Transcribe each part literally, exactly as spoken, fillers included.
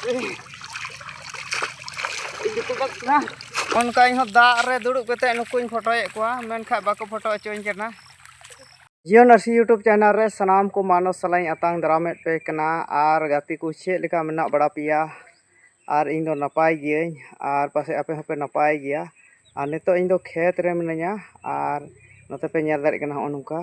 ᱤᱧ ᱫᱚᱠᱚ ᱵᱟᱠ ᱠᱟᱱᱟ᱾ ᱚᱱᱠᱟ ᱤᱧ ᱦᱚᱸ ᱫᱟᱜ ᱨᱮ ᱫᱩᱲᱩᱵ ᱠᱟᱛᱮ ᱱᱩᱠᱩᱧ ᱯᱷᱳᱴᱳᱭᱮᱫ ᱠᱚᱣᱟ, ᱢᱮᱱᱠᱷᱟᱱ ᱵᱟᱠᱚ ᱯᱷᱳᱴᱳ ᱦᱚᱪᱚᱧ ᱠᱟᱱᱟ᱾ ᱡᱤᱭᱚᱱ ᱟᱨᱥᱤ YouTube ᱪᱮᱱᱮᱞ ᱨᱮ ᱥᱟᱱᱟᱢ ᱠᱚ ᱢᱟᱱᱚᱥ ᱥᱟᱞᱟᱜ ᱤᱧ ᱟᱛᱟᱝ ᱫᱟᱨᱟᱢᱮᱫ ᱯᱮ ᱠᱟᱱᱟ᱾ ᱟᱨ ᱜᱟᱛᱮ ᱠᱚ, ᱪᱮᱫ ᱞᱮᱠᱟ ᱢᱮᱱᱟᱜ ᱵᱟᱲᱟ ᱯᱮᱭᱟ? ᱟᱨ ᱤᱧ ᱫᱚ ᱱᱟᱯᱟᱭ ᱜᱤᱭᱟᱹᱧ, ᱟᱨ ᱯᱟᱥᱮᱡ ᱟᱯᱮ ᱦᱚᱸᱯᱮ ᱱᱟᱯᱟᱭ ᱜᱮᱭᱟ᱾ ᱟᱨ ᱱᱤᱛᱚᱜ ᱤᱧ ᱫᱚ ᱠᱷᱮᱛ ᱨᱮ ᱢᱤᱱᱟᱹᱧᱟ, ᱟᱨ ᱱᱚᱛᱮ ᱯᱮ ᱧᱮᱞ ᱫᱟᱲᱮᱭᱟᱜ ᱠᱟᱱᱟ ᱦᱚᱸᱜᱼᱚ ᱱᱚᱝᱠᱟ᱾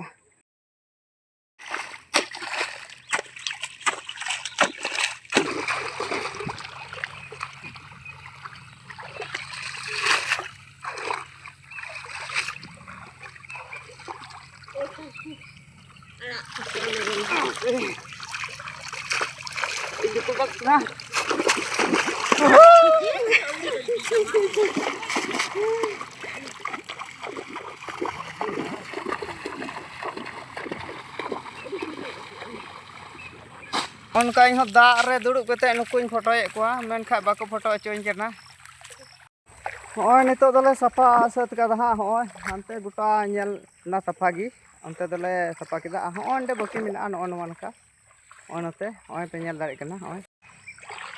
ᱚᱱᱠᱟ ᱤᱧ ᱦᱚᱸ ᱫᱟᱜ ᱨᱮ ᱫᱩᱲᱩᱵ ᱠᱟᱛᱮ ᱱᱩᱠᱩᱧ ᱯᱷᱳᱴᱳᱭᱮᱫ ᱠᱚᱣᱟ, ᱢᱮᱱᱠᱷᱟᱱ ᱵᱟᱠᱚ ᱯᱷᱳᱴᱳ ᱦᱚᱪᱚᱧ ᱠᱟᱱᱟ᱾ ᱦᱚᱸᱜᱼᱚᱭ ᱱᱤᱛᱚᱜ ᱫᱚᱞᱮ ᱥᱟᱯᱷᱟ ᱥᱟᱹᱛ ᱠᱟᱫᱟ ᱦᱟᱸᱜ᱾ ᱦᱚᱸᱜᱼᱚᱭ ᱦᱟᱱᱛᱮ ᱜᱚᱴᱟ ᱧᱮᱞ ᱮᱱᱟ ᱥᱟᱯᱷᱟ ᱜᱮ, ᱚᱱᱛᱮ ᱫᱚᱞᱮ ᱥᱟᱯᱷᱟ ᱠᱮᱫᱟ᱾ ᱟᱨ ᱦᱚᱸᱜᱼᱚᱭ ᱚᱸᱰᱮ ᱵᱟᱹᱠᱤ ᱢᱮᱱᱟᱜᱼᱟ, ᱱᱚᱜᱼᱚ ᱱᱚᱣᱟ ᱱᱚᱝᱠᱟ᱾ ᱦᱚᱸᱜᱼᱚᱭ ᱱᱚᱛᱮ, ᱦᱚᱸᱜᱼᱚᱭ ᱯᱮ ᱧᱮᱞ ᱫᱟᱲᱮᱭᱟᱜ ᱠᱟᱱᱟ, ᱦᱚᱸᱜᱼᱚᱭ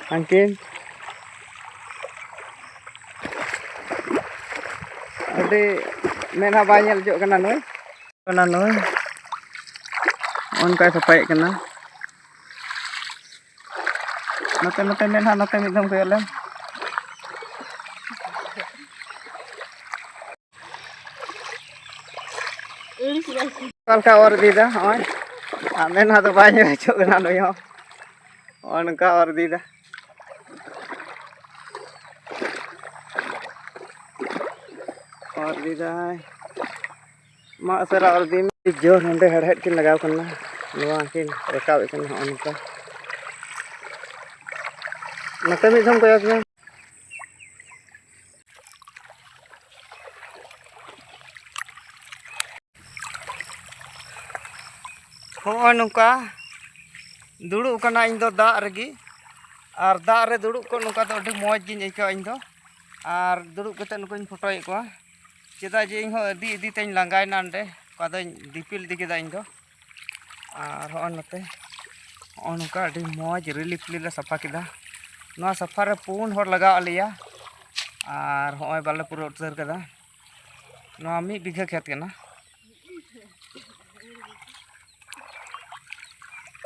ᱦᱟᱱᱠᱤᱱ ᱟᱹᱰᱤ ᱢᱮᱫᱦᱟ ᱵᱟᱭ ᱧᱮᱞ ᱦᱚᱪᱚᱜ ᱠᱟᱱᱟ ᱱᱩᱭ᱾ ᱠᱟᱱᱟ ᱱᱩᱭ᱾ ᱚᱱᱠᱟᱭ ᱥᱟᱯᱷᱟᱭᱮᱫ ᱠᱟᱱᱟ᱾ ᱱᱚᱛᱮ, ᱱᱚᱛᱮ ᱢᱮᱫ ᱦᱟᱸᱜ, ᱱᱚᱛᱮ ᱢᱤᱫ ᱫᱷᱚᱢ ᱠᱚᱭᱚᱜ ᱞᱮᱢ᱾ ᱚᱠᱟ ᱞᱮᱠᱟ ᱚᱨ ᱤᱫᱤᱭᱮᱫᱟ, ᱱᱚᱜᱼᱚᱭ᱾ ᱟᱨ ᱢᱮᱫ ᱦᱟᱸᱜ ᱫᱚ ᱵᱟᱭ ᱧᱮᱞ ᱦᱚᱪᱚᱜ ᱠᱟᱱᱟ ᱱᱩᱭ ᱦᱚᱸ᱾ ᱱᱚᱜᱼᱚ ᱱᱚᱝᱠᱟ ᱚᱨ ᱤᱫᱤᱭᱮᱫᱟ᱾ ᱚᱨ ᱤᱫᱤᱭᱮᱫᱟᱭ᱾ ᱢᱟ ᱩᱥᱟᱹᱨᱟ ᱚᱨ ᱤᱫᱤᱭ ᱢᱮ᱾ ᱟᱹᱰᱤ ᱡᱳᱨ ᱱᱚᱸᱰᱮ ᱦᱮᱲᱦᱮᱫ ᱠᱤᱱ ᱞᱟᱜᱟᱣ ᱠᱟᱱᱟ᱾ ᱱᱚᱣᱟ ᱠᱤᱱ ᱨᱟᱠᱟᱵᱮᱫ ᱠᱟᱱᱟ ᱦᱚᱸᱜᱼᱚ ᱱᱚᱝᱠᱟ᱾ ᱱᱚᱛᱮ ᱢᱤᱫ ᱫᱷᱟᱣ ᱠᱚᱭᱚᱜ ᱢᱮ᱾ ᱦᱚᱸᱜᱼᱚᱭ ᱱᱚᱝᱠᱟ ᱫᱩᱲᱩᱵ ᱠᱟᱱᱟ ᱤᱧ ᱫᱚ ᱫᱟᱜ ᱨᱮᱜᱮ᱾ ᱟᱨ ᱫᱟᱜ ᱨᱮ ᱫᱩᱲᱩᱵ ᱠᱚ ᱱᱚᱝᱠᱟ ᱫᱚ ᱟᱹᱰᱤ ᱢᱚᱡᱽ ᱜᱤᱧ ᱟᱹᱭᱠᱟᱹᱣᱟ ᱤᱧ ᱫᱚ᱾ ᱟᱨ ᱫᱩᱲᱩᱵ ᱠᱟᱛᱮ ᱱᱩᱠᱩᱧ ᱯᱷᱳᱴᱳᱭᱮᱫ ᱠᱚᱣᱟ᱾ ᱪᱮᱫᱟᱜ ᱡᱮ ᱤᱧ ᱦᱚᱸ ᱤᱫᱤ ᱤᱫᱤ ᱛᱮᱧ ᱞᱟᱸᱜᱟᱭᱮᱱᱟ ᱚᱸᱰᱮ᱾ ᱚᱠᱟ ᱫᱚᱧ ᱫᱤᱯᱤᱞ ᱤᱫᱤ ᱠᱮᱫᱟ ᱤᱧ ᱫᱚ᱾ ᱟᱨ ᱦᱚᱸᱜᱼᱚᱭ ᱱᱚᱛᱮ ᱦᱚᱸᱜᱼᱚ ᱱᱚᱝᱠᱟ ᱟᱹᱰᱤ ᱢᱚᱡᱽ ᱨᱤᱞᱤ ᱯᱷᱤᱞᱤ ᱞᱮ ᱥᱟᱯᱷᱟ ᱠᱮᱫᱟ᱾ ᱱᱚᱣᱟ ᱥᱟᱯᱷᱟ ᱨᱮ ᱯᱩᱱ ᱦᱚᱲ ᱞᱟᱜᱟᱣ ᱟᱫ ᱞᱮᱭᱟ, ᱟᱨ ᱦᱚᱸᱜᱼᱚᱭ ᱵᱟᱞᱮ ᱯᱩᱨᱟᱹᱣ ᱩᱛᱟᱹᱨ ᱠᱟᱫᱟ᱾ ᱱᱚᱣᱟ ᱢᱤᱫ ᱵᱤᱜᱷᱟᱹ ᱠᱷᱮᱛ ᱠᱟᱱᱟ,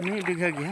ᱢᱤᱫ ᱵᱤᱜᱷᱟᱹ ᱜᱮ᱾